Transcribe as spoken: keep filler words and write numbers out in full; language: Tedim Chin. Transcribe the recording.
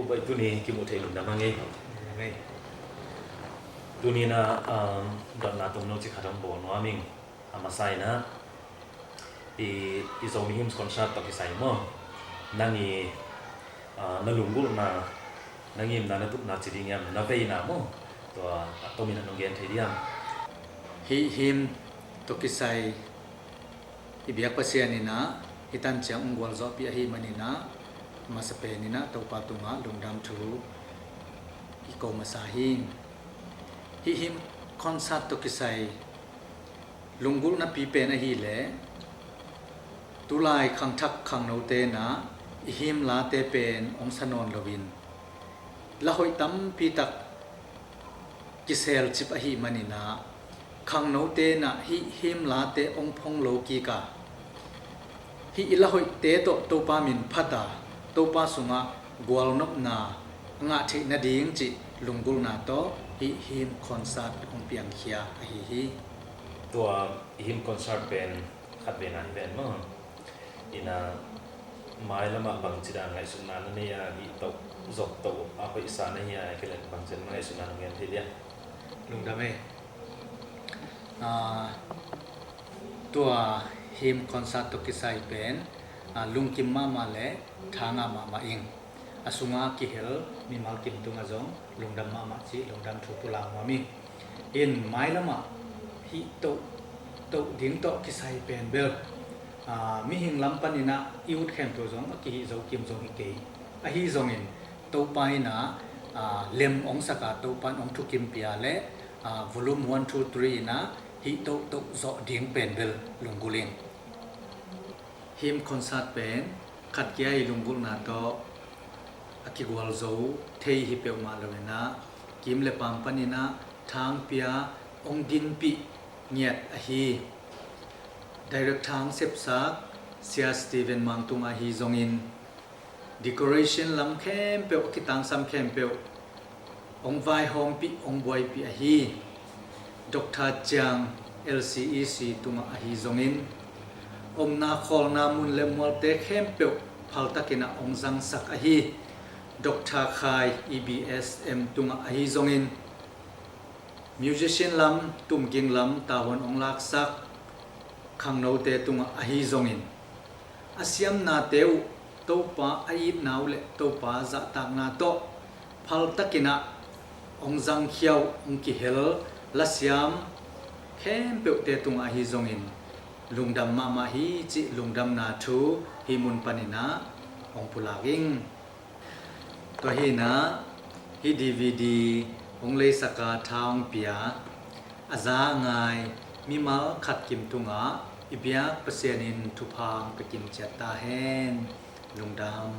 Bai tuni kimuh theih lungdam a ngei. Tuni na, um, dotna tomno ci khat hong bawl nuam ing. A masa in ah, i, i Zomi Hymns Concert tawh kisai maw, nang i, ah, na lunggulhna, na ngimna, na tupna ci ding hiam, na veina maw, tua a tomin ah nong gen thei diam? Hih hymn tawh kisai i biak Pasian in ah hih tan ciang hong gualzawhpih ahih manin ah, masa pen in ah Topa tungah lungdam thu i ko masa hi. Hih hymn concert tawh kisai lunggulhnapi pen ahih leh, tulai khangthak khangnote in ah i hymn late pen hong sa nawn loin, la hoih tampi tak kiselcip ahih manin ah, khangnote in ah hih hymn late hong phong lo kik a, hih i la hoihte tawh Topa min phat a, Topa sungah gualnopna a ngah theih nading cih lunggulhna tawh hih hymn concert hong piangkhia ahi hi. Tua i hymn concert pen khat veina hi ven maw. In ah, mailamah bangci dan ngaihsutna na nei a, hih toh zok toh a hoihsa na hi a, kei leh bangci dan ngaihsutna na ngen thei dia? Lungdam e. Ah, tua hymn concert tawh kisai pen, ah, lungkim mahmah le tha ngah mahmah ing. A sunga kihel mimal kim tungah zong lungdam mahmah cih lungdam thu pulak nuam ing. In mailamah hih toh, toh ding tawh kisai pen bel, ah, mihing lam panin ah i ut khempeuh zong a kihih zo kim zong hi kei. Ahi zongin Topa in ah, ah, lem hong sak a, Topa in hong thukimpih a leh, ah, volume one, two, three in ah hih toh, toh zawh ding pen bel lunggulh ing. Hymn concert pen khat kia i lunggulhna tawh a kigualzo thei hi peuhmah lo in ah, kim le paam panin ah tha hong pia, hong dinpih ngiat ahi. Director hong sepsak Sia Stephen Mang tungah ahi zongin, decoration lam khempeuh, a kitangsam khempeuh hong vaihawmpih, hong buaipih ahi Doctor Ciang, L C E C tungah ahi zongin, omna khawlna mun le mualte khempeuh phaltakin ah hong zangsak ahi Doctor Khai, E B S M tungah ahi zongin, musician lam, tumging lam tavuan hong laksak khangnote tungah ahi zongin, a siamnate uh Topa a itna uh le Topa zahtakna tawh phaltakin ah hong zangkhia uh, hong kihel lasiam khempeuhte tungah ahi zongin, lungdam mahmah hi cih lungdamna thu hih mun panin ah hong pulak ing. Tua hi in ah, hih D V D hong leisak a, tha hong pia, a za a ngai mimal khat kim tungah i biak Pasian in thupha hong pia kim ciat ta hen. Lungdam.